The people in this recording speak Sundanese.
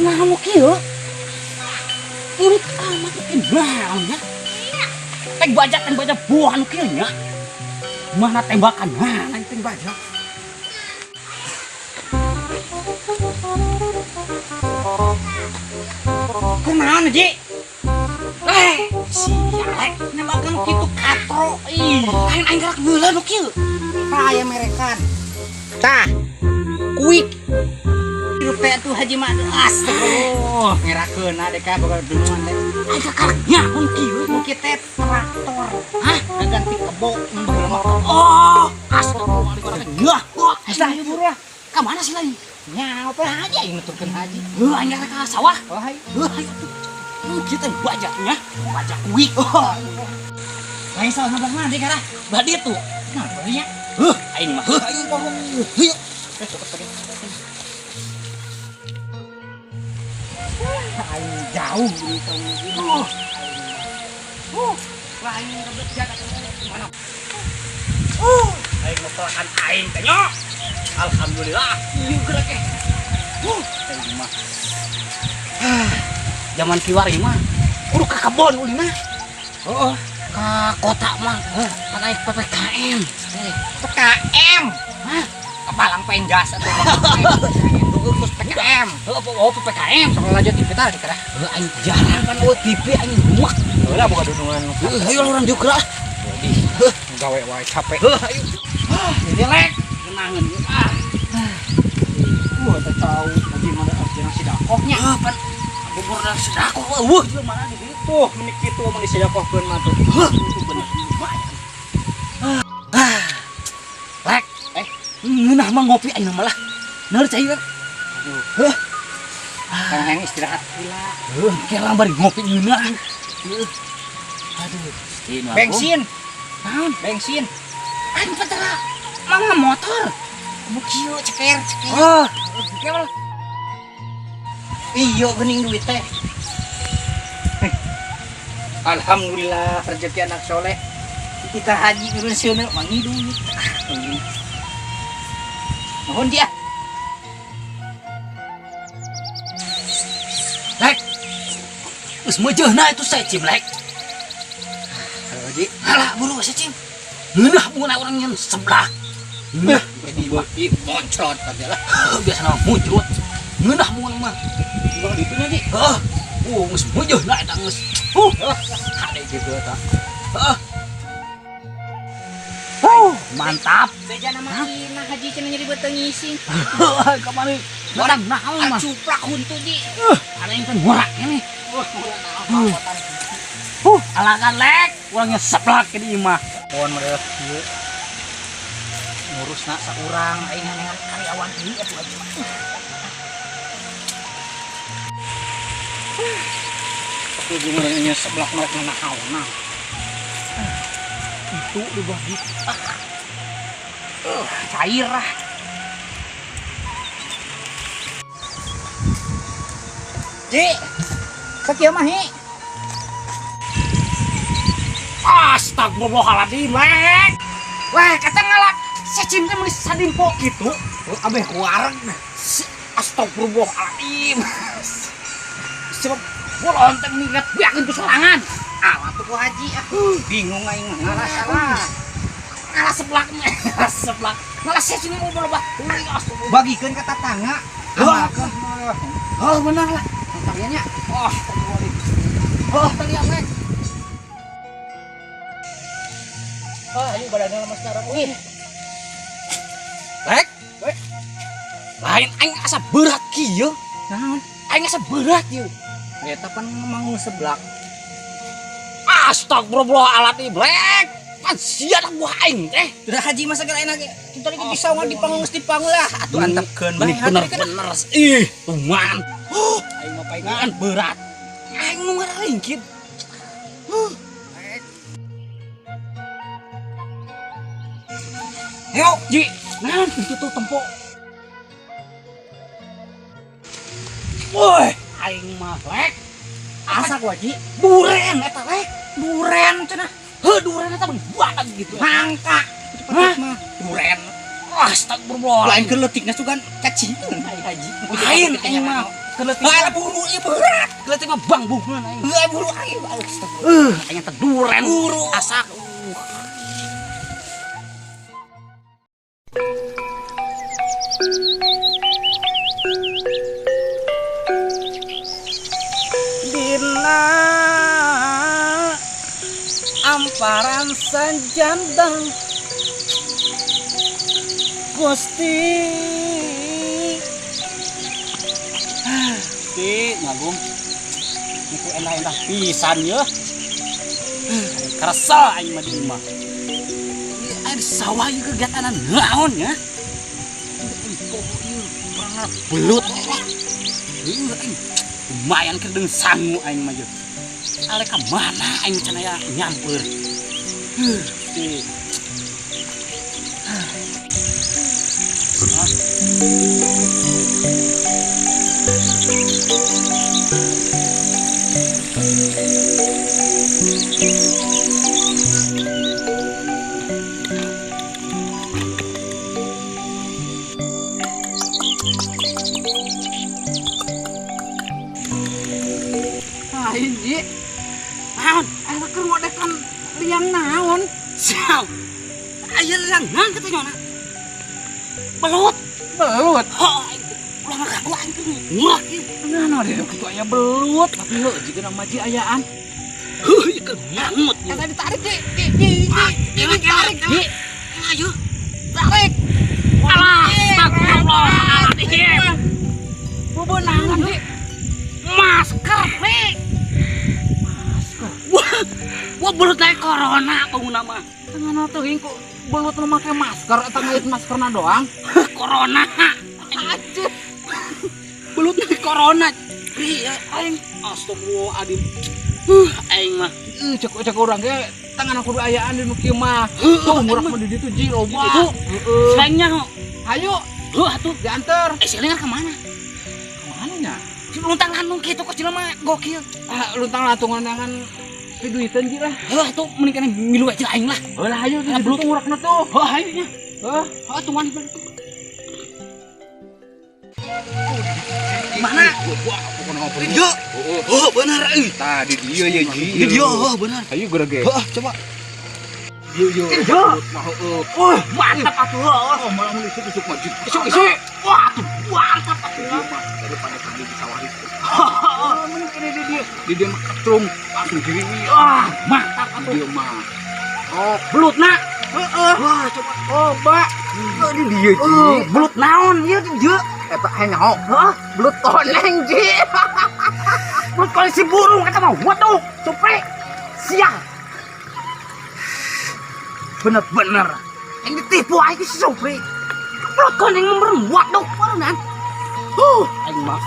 Nah, nu kieu. Irit amat naon nya. Tank baja buah nu kieu nya. Mana tembakan? Nah, tank baja. Kunaon, Ji? Eh, sia nembakan kitu katro. Ih, lain aing gerak heula nu kieu. Tah aya merekan. Tah. Kuik. Hirup teh atuh Haji mah astagfirullah. Ngerakeun deka boga dunungan teh. Aing kakarek nyaho kieu. Nu kieu teh traktor. Hah? Gaganti kebo mun baheula mah. Oh, astagfirullahaladzim. Nyah. Geus lah, ayo buru lah. Ka mana sih lain? Nya apa haji aing nuturkeun haji. Heuh, aing rek ka sawah. Oh hayu. Heuh, ayo tuh. Kieu teh bajak nya. Bajak kuik. Oh. Lain salah belah mana dek arah? Belah dieu tuh. Nah, beunya. Heuh, aing mah. Heuh, aing poho. Heuh. Aing jauh ini tahu. Lain ngebet jaga mana? Aing mau pelakan aing teh nya. Alhamdulillah. Ieu gerak eh. Aing mah. Zaman kiwari mah kudu ka kebon ulina. Heeh. Ka kota mah pan aing PPKM. PKM. Hah? Kepalang penjas atuh. Terus PKM. Heuh, oh PPKM. Sok lanjut TV tah dikira. Heuh, aing jarang pan eueuh TV aing rumah. Heula boga dunungan. Heuh, ayo urang dieu gerak. Jadi gawe wae capek. Heuh, ayo. Jadi lek genangeun ah. Wah, teh tahu haji mah cenah sidakohnya. Heuh, pan bubur dan sedekah eueuh jelema mana di dieu. Tuh, menik kitu mun disedakohkeun mah tuh. Heuh, itu bener lumayan. Ah. Lek, ngeunah mah ngopi aing mah lah. Neur cai we. Aduh. Heuh. Kang hayang istirahat heula. Heuh, kela bari ngopi ngeunah. Heuh. Aduh, Bensin, Naon? bensin. Aing patera mama motor. Bu kieu ceker, ceker. Oh, kela. Iya geuning duit teh. Alhamdulillah rezeki anak soleh. Kita haji nguruskeun mangi duit. Nuhun dia. Lek. Geus meujeuhna itu saya cim lek. Halo Haji. Alah, buru saya cim. Ngeunah mun urang nyen sebelah. Ngeunah Jadi bagi moncrot tadi lah. biasa mah muncul. Ngeunah mun mah. Bang ditu nya Ji. Heuh. Geus meujeuhna eta geus. Hade gitu eta. Heuh. Mantap. Beja nama ina haji cenah nyeri beuteung ngising. Kamari orang naon mah. Cuplak huntu Ji. Ada yang kan ngorak ini. Wah, naon Alakan lek, urangnya seblak ke di imah. Mohon mah kieu. Ngurusna saurang aing neangan karyawan deui atuh haji mah. Tapi gimana nya seblak mereka naon. Itu dibagi. Cair lah. Ji, sakieu mah hi. Astagfirullahaladzim, lek. Weh, kata ngalak secim teh meuni sadimpo kitu. Abeh wareg. Astagfirullahaladzim. Sebab bolon teh meni liat biakeun ku sorangan. Alah tuh ku haji ah. Bingung aing mah ngalah salah. Ngalah seblak ngalah seblak. Ngalah secim mau berubah. Astagfirullah. Bagikeun ka tatangga. Heuh. Oh, benar lah. Taliannya. Oh, astagfirullahaladzim. Oh, talian lek. Ah, ayo badannya lemas sekarang. Wih. Lek. Weh. Lain aing asa berat kieu. Naon? Aing asa berat ieu. Eta pan mangung seblak. Astagfirullahaladzim, lek. Pan sia dah buah aing teh. Sudah haji masa geura enak ge. Tadi ge disawangan dipangung geus dipanggul lah. Atuh antepkeun bae. Ini bener-bener ih, tuman. Aing mah paingan. Berat. Aing nu ngararingkit. Ayo, Ji. Nah, itu tuh tempo. Woi, aing mah lek. Asa ku Haji. Duren eta lek. Duren cenah. Heuh, duren eta mun buat gitu. Mangka. Hah? Mah. Duren. Astagfirullah. Lain keur leutikna sugan cacingkeun ai haji. Lain aing mah. Keur leutik. Ah, buru ieu berat. Keur leutik mah bang bungeun aing. Heuh, buru aing. Astagfirullah. Aing teh duren. Buru. Asak. Dina amparan sanjandang Gusti. Ti ngagung. Niku endah-endah pisan ye. Karasa aing mah di imah. Ieu aya di sawah ieu kegiatanan naon nya? Aing poho ieu pernah belut. Heuh aing lumayan keur deung sangu aing mah ye. Ale ka mana aing can aya nyamper. Heuh, ti. Lain ji. Naon? Eta keur ngodekan liang naon? Sial. Aya liang naon kitu nya? Belut. Belut. Heuh, aing teh ulah ngaganggu aing teh ngurah ieu. Nah, deh kitu aya belut, tapi heuh jiga nama ji ayaan. Heuh, ieu keur ngangut. Eta ditarik ji, ji, ji, ji, ditarik ji. Ayo. Tarik. Alah, astagfirullahaladzim. Bebenangan ji. Masker, Pi. Masker. Wah, wah belut naik corona pengguna mah. Tengah teuing kok belut mah make masker eta ngait maskerna doang. Corona. Anjir. Belut naik corona. Pi, ya, aing astagfirullahaladzim. Aing mah. Cek cek urang ge tangan kudu ayaan di nu kieu mah. Heuh, Tuh murah aing mah di ditu ji loba. Itu. Heeh. Selengnya ho. Hayu Heuh atuh. diantar. Seleng ka mana? Kemana nya? Si luntang lantung kitu kok jelema gokil. Ah, luntang lantung undangan piduiteun ji lah. Heuh atuh mending kana milu aja aing lah. Heuh lah hayu tuh Ah, di ditu ngurakna tuh. Heuh hayu nya. Heuh. Heuh tungguan. Mana? Yo. Oh, bener euy. Tadi dia ya ji. Di dia, oh, bener. Hayu geura ge. Heuh, coba. Yo yo. Yo. Mah heueuh. Wah, mantap atuh. Oh, malah mun isuk-isuk mah ji. Isuk-isuk. Wah, atuh mantap atuh. Iya mah daripada tadi di sawah itu. Oh, mending kene di dia. Di dia mah ketrung langsung diri. Wah, mantap atuh. Dia mah. Oh, belut nak. Heeh. Wah, coba. Coba. Oh, di dia ji. Oh, belut naon ieu di dieu? Eta hayang nyaho. Hah? Belut koneng ji. Belut koleksi burung eta mah. Waduh, supre. Sial. Bener-bener. Yang ditipu aing si Supri. Belut koneng merem waduh, beneran. Aing mah.